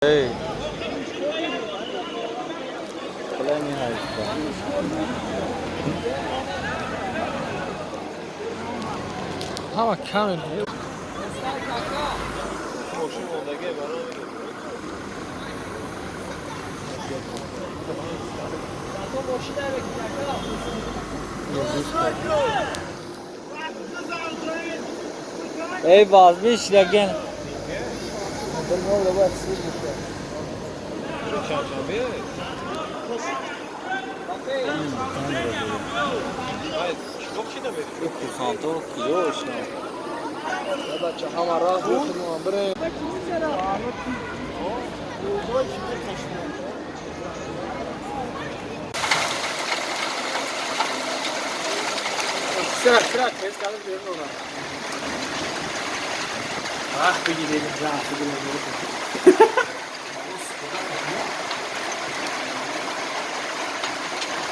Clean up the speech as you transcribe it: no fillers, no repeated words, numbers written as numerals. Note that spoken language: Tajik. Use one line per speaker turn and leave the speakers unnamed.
Эй. Плани ҳашта.
Ҳама камер.
Эй, баз бишлаген. Курсанто киёшна.
Бача, ҳама раҳ бихӯрем, бирем. Сира, сира, тез кардам берун омад. Ах, бигиред, рафт, бигиред.